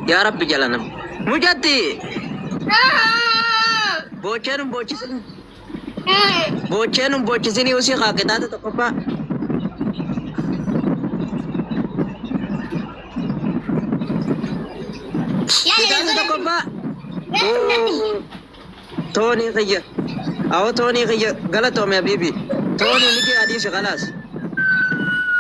Yaa Rabbi jala nam. Mucatti boochee nun boochisini. Boochee nun boochisini usii haa qixaata tokkoffaa. Qixaata tokkoffaa. Toonii kiyya. Awwa toonii kiyya galatoome habiibi. Toonii ni gee adiisi khalaas.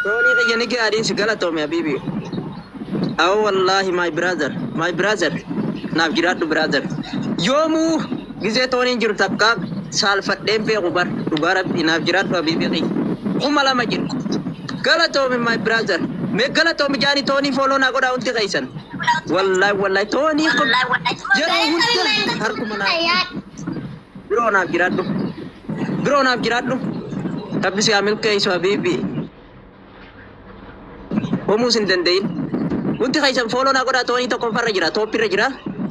Toonii kiyya ni gee adiisi galatoome habiibi. Awwa wallaahi my brother, my brother. Naaf jiraadhu brother. Yoomuu gizee tooniin jiru takkaa saalfadheen beeku bar dhugaa rabbi naaf jiraadhu habiibi kiyya. 2000 jiru. Galatoomi my brother. Mee galatoomi jaani toonii follow naa godhaa hundi keessan. Wallaahi wallaahi toonii kun yeroo hunda harkuma naaf biroo naaf jiraadhu. Biroo naaf jiraadhu. Rabbi si haa milkeessu habiibi. Homuus hin danda'in. Hundi keessan follow naa godhaa toonii tokkoffarra jira topirra jira.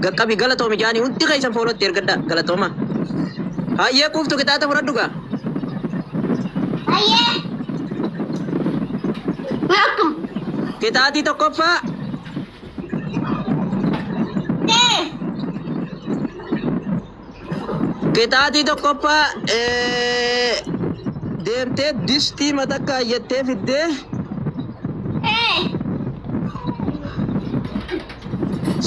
Gaqqabi galatoomi jaani hundi keessan follow itti ergadhaa galatooma. Hayyee quuftu qixaaxa fudhadhu gaa. Hayyee. Akkum. Qixaaxii tokkoffaa. Qixaaxii tokkoffaa deemtee distii matakkaa jettee fiddee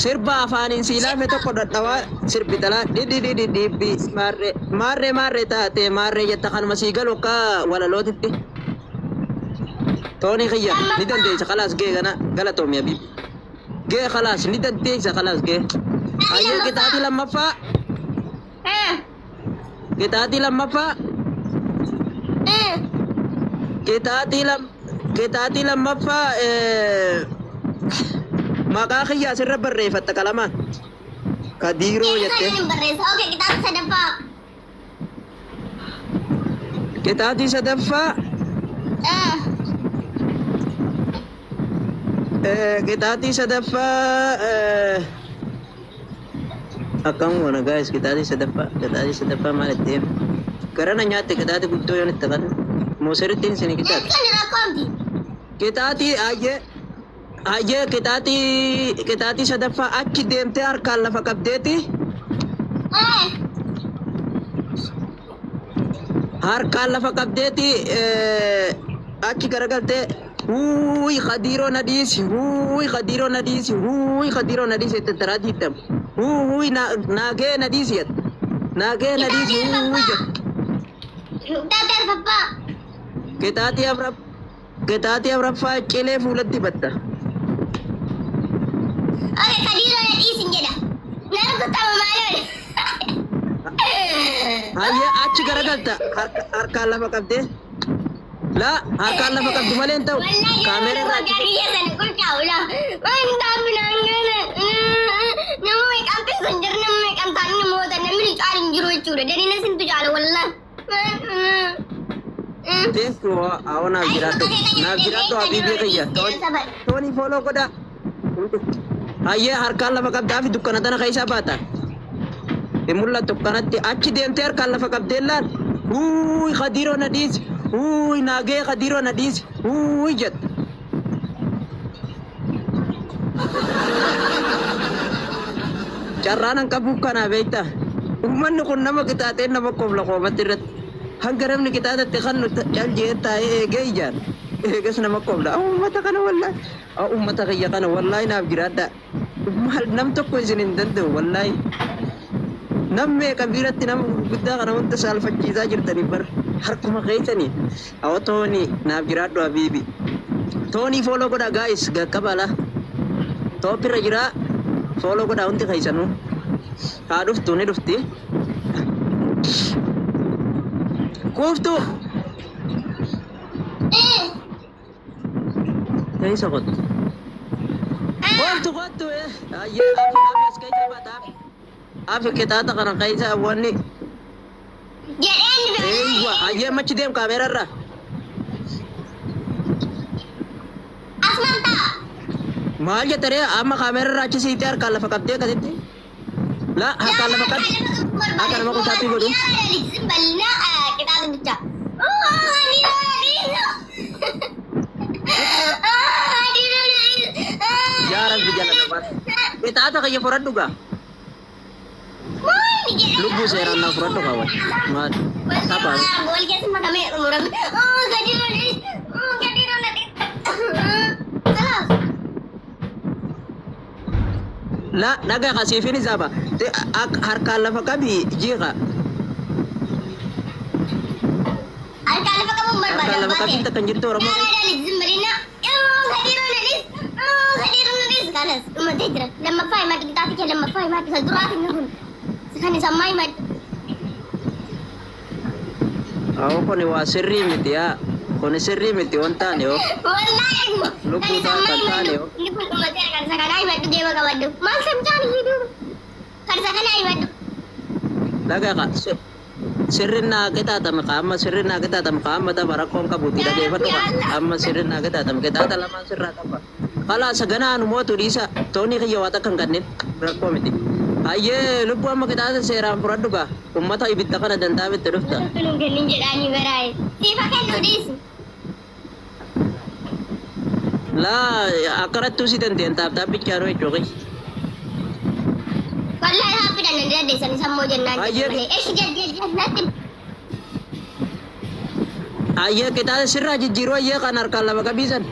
sirba afaaniin sii laafe tokko dhadhawaa sirbita laa dhidhidhidhidhibbi maarree maarree maarree taate maarree jetta kanuma sii galu akka walalootitti. Toonii kiyya ni dandeessa khalaas gee gana galatoomi habiibi. Gee khalaas ni dandeessa khalaas gee. Hayyee qixaaxii lammaffaa qixaaxii lammaffaa qixaaxii lam qixaaxii lammaffaa maqaa kiyya asirra barreeffatta qalamaan. Kadiiroo jettee. Barreessa. Okay, qixaaxii sadaffaa. Qixaaxii sadaffaa qixaaxii sadaffaa akkam goona guys qixaaxii sadaffaa qixaaxii sadaffaa maal itti hima? Garana nyaatte qixaaxii guddoo yoon itti qanu mooseritti isin qixaaxi. Jechuun rakkoomti. Qixaaxii hayyee hayyee qixaaxii qixaaxii sadaffaa achi deemtee harkaan lafa qabdeeti harkaan lafa qabdeeti achi garagaltee huuy khadiiroo na dhiisi huuy khadiiroo na dhiisi huuy khadiiroo na dhiisi jette taraa diidam huuy naagee na dhiisi jette naagee na dhiisi huuy jette. Qixaaxii arfaffaa. Qixaaxii afra qixaaxii afraffaa cilee fuulatti batta. Okay, Kadiiroo na dhiisin jedha. Na rukutama maaloo. Hayyee achi garagalta harkaan lafa qabdee laa harkaan lafa qabdu malee hin ta'u kaameera irraa achi Biyya sana qulqaa'u laa. Waan taa'u nama meeqaan keessa hin jiru nama meeqaan taa'anii namoota namni caalu hin jiru jechuudha. Daniina sintu caala wallaahi. Thank you awwa naaf jiraadhu naaf jiraadhu habiibii kiyya toonii follow godhaa. Hayyee harkaan lafa qabdaa fi dukkana tana keessaa baata. Hin mul'attu kanatti achi deemtee harkaan lafa qabdee laal huuy khadiiroo na dhiisi huuy naagee khadiiroo na dhiisi huuy jette. Carraan an qabuuf kanaa beektaa. Uummanni kun nama qixaaxee nama kofla koomatti irratti. Hanga namni qixaaxatti kan nu cal jee taa'ee eegee ijaan. Eegas nama kofla. Uummata kana wallaahi. Uummata kiyya kana wallaahi naaf jiraadhaa. Maal nam tokko isin hin danda'u wallaahi. Nam meeqa biratti nama gurguddaa kana hunda saalfachiisaa jirtanii bar harkuma keessanii. Awwa toonii naaf jiraadhu habiibi. Toonii follow godhaa guys gaqqabala. Topirra jira follow godhaa hundi keessanuu. Haa dhuftu ni dhufti. Kuuftu. Keessa kottu. Kottu kottu. Ayyee afi afi as keessa baata afi. Afi qixaaxa kana keessa wanni. Jedheen Eeywa ayyee machi deem kaameera irraa. Asumaan ta'a. Maal jettaree amma kaameera irraa achi siitee harkaan lafa qabdee akkasitti. Laa harkaan lafa qabdi. Akka nama kutaatii godhu. Bal'ina qixaaxa bichaa. Qixaaxa kiyya fudhadhu gaa. Maali jedhee. Lubbuu seeraan naa fudhadhu kaa wayi. Maal? Taphaa. Wal keessa makamee xumurame. Gadi roodhis. Gadi roodhis. Kalaas. La dhaga kasiifin isaaba. Harkaan lafa qabi jiiqa. Harkaan lafa qabuun barbaada. Harkaan lafa qabiin takkan jirtu Oromoo. Gadi roodhis. Gadi roodhis. Kalaas. Dhumatee jira. Lammaffaa himaa qixaatii kee lammaffaa himaa isa duraati inni kun. Kan isa ammaa himaa. Awwa kuni waa sirrii miti yaa. Kuni sirrii miti waan taane yoo. Wallaahi Lubbuu kan isa ammaa kan taane himadhu. yoo. Inni kun dhumateera kan isa kanaa himadhu deema qabadhu. Maal samchaan iyyuu kan isa kanaa himadhu. Dhaga ka sirri naa qixaaxame ka amma sirri naa qixaaxame ka amma tapha rakkoon qabuuti dhageeffadhu ka amma sirri naa qixaaxame qixaaxa lamaan sirraa qaba. Kalaas ganaa nu mootu dhiisa toonii kiyya waa takka hin kanneen rakkoo miti. Hayyee lubbuu amma qixaaxa seeraan fudhadhu gaa ummata ibidda kana danda'amitti dhufta. Kun hin kennin jedhaanii baraa'e. Siifa kennu dhiisi. Laa akkanattuu si dandeen taaptaap bichaanuu jechuudha. Wallaahi haa fidan nan dandeessan isa immoo jennaan Hayyee. jedhu malee. Eshi jal jal jal natti. Hayyee qixaaxa sirraa jijjiiruu hayyee kan harkaan lafa qabiisan.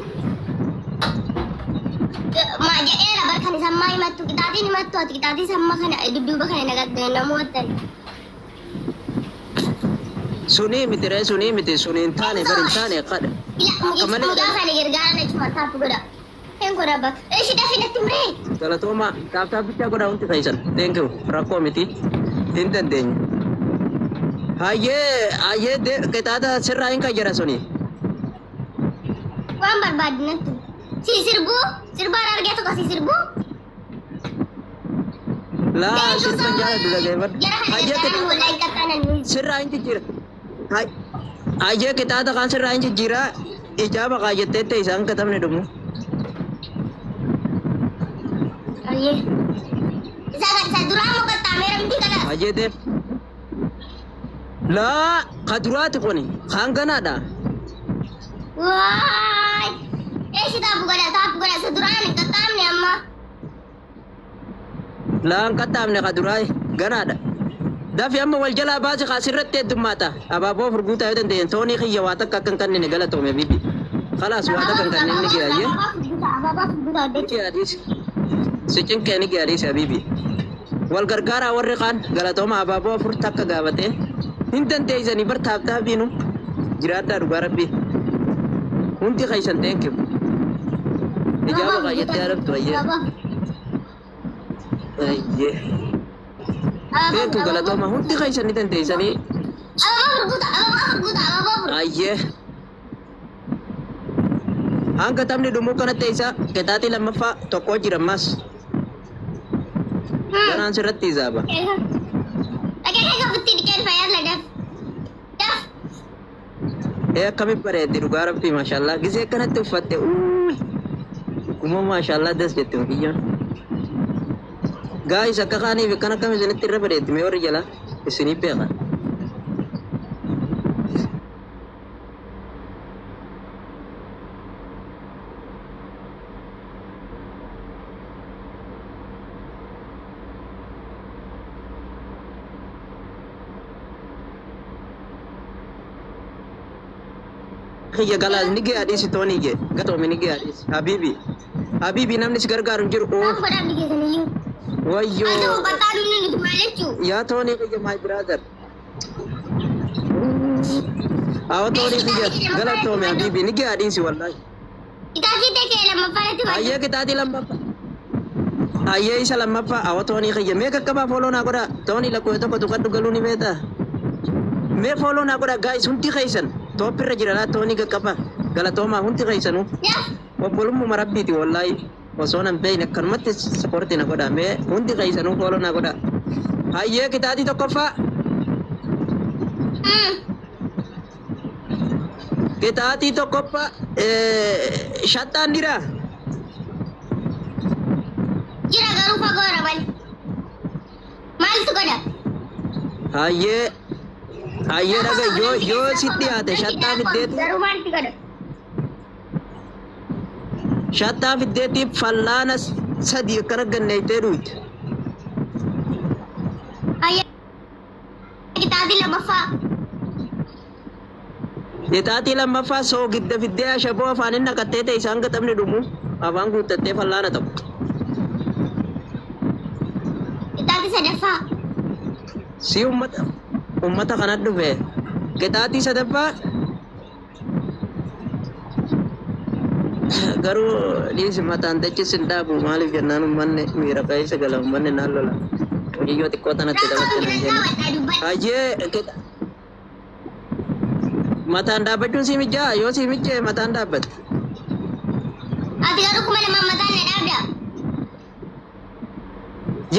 Ma jedheera bar kan isa ammaa himattu qixaatiin himattu ati qixaatii isa ammaa kana dudduuba kana nagaggee namoota. Sunii miti ree sunii miti sunii hin taane bari hin taane kadha. Ila Akka malee mucaa kana gargaaran achuma taappu godha. Hin godha bakka. Eshi dafii natti muree. Galatooma taaptaap bichaa godhaa hundi fe'isan. Thank you. Rakkoo miti. Hin dandeenyu. Hayyee hayyee qixaaxa sirraa hin kayyara suni. Waan barbaadu natti. Si sirbuu sirbaan argee tokko si sirbuu. Laa sirba jaalladhu dhageeffadhu. Jara kana Hayyee gargaaran qixaaxa wallaahi qaxxaanan. sirraa hin jijjiira. Hayyee qixaaxa kaan sirraa hin jijjiira. Ijaaba kaayyattee isaan katabne dhumu. Ayyee. Isa kan isa duraa moo qaxxaameera miti kana. Hayyee deem. Laa ka duraati kuni kaan ganaadha. Waay. Eshi taappu godha taappu godha isa duraan hin qaxxaamne amma. Laa hin qaxxaamne ka duraa ganaadha. Dafi amma wal jalaa baasi kaa sirratti heddummaata. Abaaboo furguutaa yoo dandeenye toonii kiyya waa takka akka hin kannine galatoome bibbi. Khalaas waa takka hin kannine ni gaayyee. Abaabaa furguutaa Ni gaadhiisi. Si cinqee ni gaadhiisi habiibi. Wal gargaaraa warri kaan galatooma abaaboo afur takka gaafatee hin dandeessanii bar taaptaapiinu jiraadhaa dhugaa rabbii. Hundi keessan thank you. Ijaaba kaayyattee arabtu ayyee. Ayyee. Thank you galatooma hundi keessan ni dandeessanii. Abaabaa furguutaa abaabaa furguutaa abaabaa furguutaa. Ayyee. Hanga taphni dhumuu kanatti isa qixaaxii lammaffaa tokko jira ammas. Ganaan sirratti izaaba. Dhaqee ofitti dhiqeen fayyaa daf. Daf. Ee akkamitti bareeddi dhugaa rabbii maashaallah gisee akkanatti uffatte uuyi. Kuma maashaallah das jette mukiyyaan. Gaayis akka kaaniif akkan akkam isinitti irra bareeddi mee warri jalaa isinii beeka. Kiyya galaas ni gee adiisi toonii jee gatoomi ni gee adiisi habiibi habiibi namni si gargaaru hin jiru oo Waan godhaan dhigeessan iyyuu. Wayyoo. Haa ta'u qaxxaanuun nuti maal jechuu? Yaa toonii kiyya my brother. Awa toonii kiyya galatoome habiibi ni gee adiisi wallahi. Qixaatii ta'e lammaffaa natti maal? Hayyee qixaaxii lammaffaa. Hayyee isa lammaffaa awa toonii kiyya mee qaqqabaa follow naa godhaa toonii lakkoofsa tokko tuqadhu galuu ni beektaa. Mee follow naa godhaa guys hundi keessan tooppirra jira laa toonii qaqqabaa galatoomaa hundi keessanuu. Daf. Obbolummaa rabbiiti wallahi osoo nan beekne akkanumatti support na godhaa mee hundi keessanuu follow naa godhaa. Hayyee qixaaxii tokkoffaa qixaaxii tokkoffaa shattaan dhiraa. Jira garuu fagoora malee. Maaltu godha? Hayyee hayyee dhaga yoo yoo si dhiyaate shattaa fiddeetu Garuu maaltu godha? shattaa fiddeetii fallaana Sadii akkana ganneeytee dhuyte. Ayya qixaatii lammaffaa. Qixaatii lammaffaa soogidda fiddee ashaboo afaanin naqattee ta'e isaan gaxamni dhumu afaan guuttattee fallaana tokko. Qixaatii sadaffaa. Si ummata kanat dhufe. Qixaatii sadaffaa garuu dhiisi mataan dachis hin dhaabu maaliif jennaan ummanni miira keessa gala ummanni naan lola. Mucayyoo xiqqoo tanatti Rakkoo taphatte hin nan jiran jennu. dhaabadhaa dubbadhu. Hayyee mataan dhaabbachuun si mijjaa yoo si mijjee mataan dhaabbatte. Ati garuu 2000 mataan na dhaabda.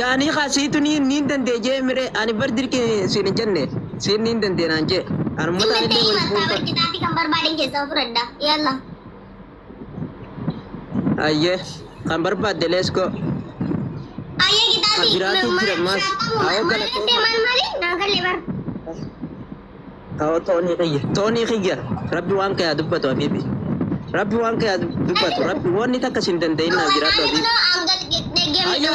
Yaanii kaasiitu ni niin dandee jee mire ani bar dirqi siin hin jenne siin niin dandee naan jee. Ani mataan Dhimma illee ta'ii wal mataa fuulfa. bar qixaatii kan barbaadan keessaa fudhadha. Yalla. Hayyee kan barbaadde let's go. Ayya Kan qixaatii biraatu jira maas. Awoo maal galatooma. maal maali naan galle bar. Awoo toonii kiyya. Toonii kiyya. Rabbi waan kee haa dubbatu habiibi. Rabbi waan kee haa dubbatu. Rabbi wanni takka sin danda'in naaf jiraatu habiibi. Ayya.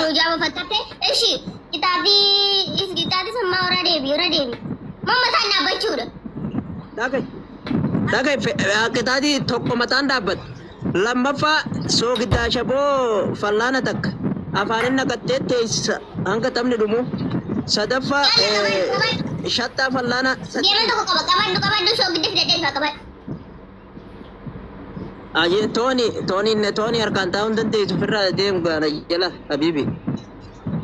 Dhaga'i. Dhaga'i qixaatii tokko mataan dhaabbata. Lammaffaa soogiddaa ashaboo fallaana takka. Afaanin naqattee teessisa hanga taphni dhumu. Sadaffaa shattaa fallaana. Ayyee tooni tooni tooni harkaan taa'uu hin dandeessu ofirraa deemu gaana jala habiibi.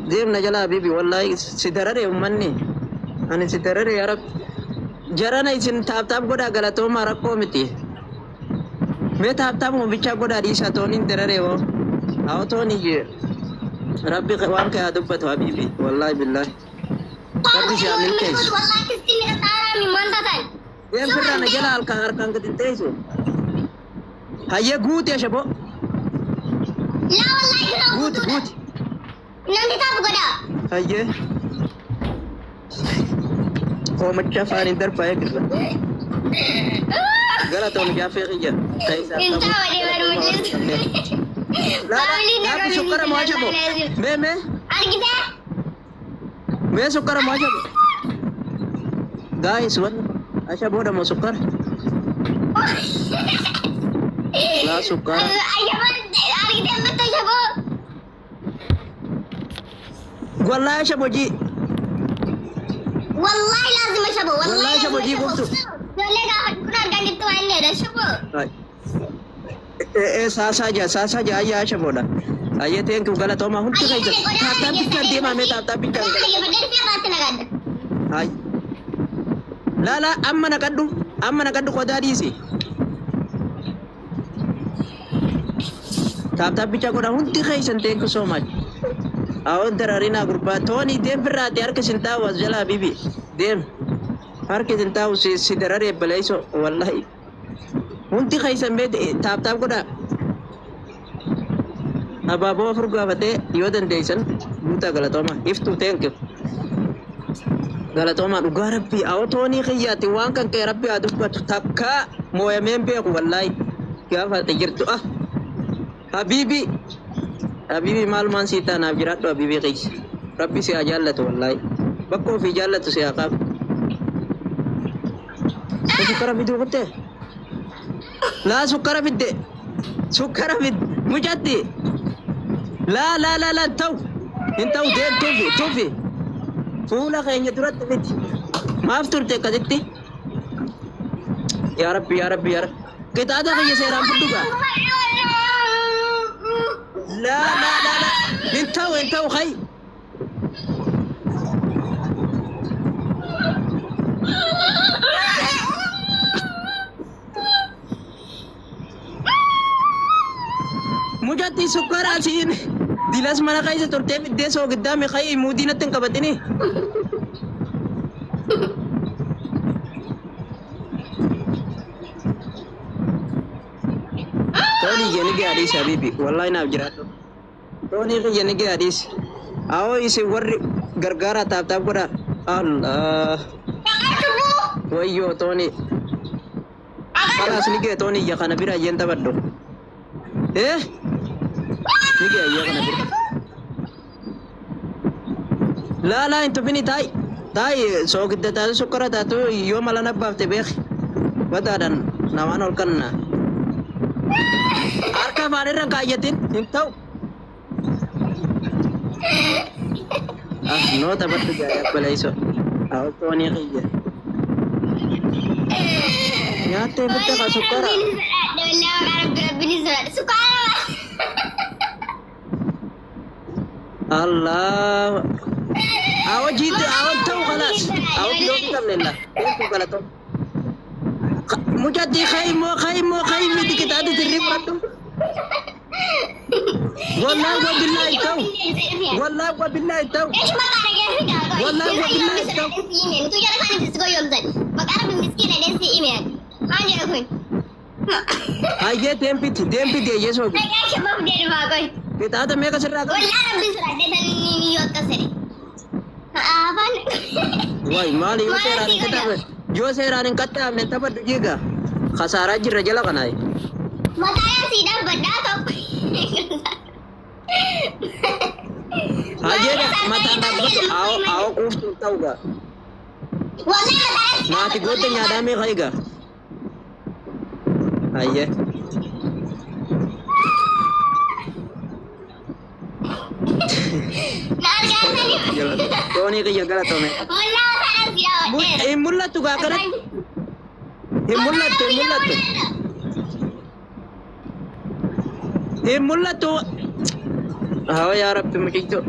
Deemna jala habiibi wallaahi si darare ummanni. Ani si darare yaa rabbi. Jarana isin tap tap godhaa galatoomaa rakkoo miti. Mee tap tap bichaa godhaa dhiisaa tooniin darare hoo. Haa tooni jee. Rabbi waan kee haa dubbatu habiibi wallaahi billaahi. Rabbi si haa milkeessu. Deem firraa na jala harkaan harkaan gadi hin teessu. Hayyee guuti ashaboo. Guuti guuti. Hayyee. Hoomacha afaaniin darbaa eegirra. Galatoom jaaffee kiyya. Ta'isaa qabu. Laafi sukkara moo ashaboo? Mee mee mee sukkara moo ashaboo? Guys wanni ashaboodha moo sukkara? Laa sukkara. Wallaahi ashaboo jii. والله لازم اشربه والله والله لازم اشربه جيب اشربه. اخته. Ijoollee gaafa kun argaa jirtu waan inni jedha shuboo. Ee saasaa jaa saasaa jaa ayyaa ashaboodha. Ayyee teenku galatoomaa hundi keessa. Tap tap bichaan deemaa mee tap tap bichaan. Ay. Laa laa amma naqadhu amma naqadhu qodaa dhiisi. Tap tap bichaa godha hundi keessan thank you so much. Awwan dararinaa gurbaa tooni deem firraati harka isin taa'u as jalaa bibi deem harka isin taa'u si si dararee baleesso wallahi hundi keessan mee tap tap godha. Abaaboo afur gaafatee yoo dandeessan guutaa galatooma iftuu thank you. Galatooma dhugaa rabbii awwa toonii kiyyaati waan kan kee rabbi haa dubbatu takka mooyameen beeku wallaahi gaafa ati jirtu ah habiibi habiibi maalumaan sii taanaaf jiraadhu habiibi kiyya rabbi si haa jaallatu wallaahi bakka ofii jaallatu si haa qaabu. Sukkara fiduu kuttee laa sukkara fidde sukkara fidde mucatti laa laa laa laa ta'u hin ta'u deem tufi tufi. Fuula keenya duratti miti. Maaf turte akkasitti? Yaa Rabbi yaa Rabbi yaa Rabbi. Qixaaxa kiyya seeraan fudhu gaa. Laa laa laa laa. Hin ta'u hin ta'u hay. Mucatti sukkara asiin dilas mana keessa turtee fiddee soogiddaa miqayi muudii natti hin qabatini. Tooni kiyya ni gaadhiis habiibi. Wallaahi naaf jiraadhu. Tooni kiyya ni gaadhiis. Awoo isin warri gargaaraa tap tap godhaa. Allah. Wayyoo tooni. Kalaas ni ga'e tooni iyya kana bira iyyeen taphadhu. Eh? Ni gaya ayyee kana bira. Laa laa hin tufini taa'i. Taa'i soogidda taatu sukkara taatu yoo mala nabbaafte beeki. Bataadhaan namaan ol kanna. Harka afaan irra hin kaayyatin hin ta'u. Ah noo taphadhu gaa'ee abbaleessoo. Awwa toonii kiyya. Nyaattee fitta ka sukkara. Allah. Awa jiitte awa ta'u kalaas. Awa yoo qabne la. Deemtu galatoo. Mucatti kaymoo kaymoo kaymiti kitaabni sirrii fudhadhu. Wallaahi wa billaahi ta'u. Wallaahi wa billaahi ta'u. Wallaahi wa billaahi ta'u. Hayyee deempiti deempiti hayyee soogi. Kitaaba meeqa sirraa qabu? Waay maali yoo seeraan hin qaxxaamne yoo seeraan hin qaxxaamne taphadhu jiiga. Khasaaraa jirra jala kanaayi. Hayyee mataan dhaabbatu awo awo quuftu hin ta'u gaa. Naati goota nyaataa meeqa egaa? Hayyee. Toonii kiyya galatome. Hin mul'attu gaa kanatti. Hin mul'attu hin mul'attu. Hin mul'attu. Haa yaa Rabbi mucicho.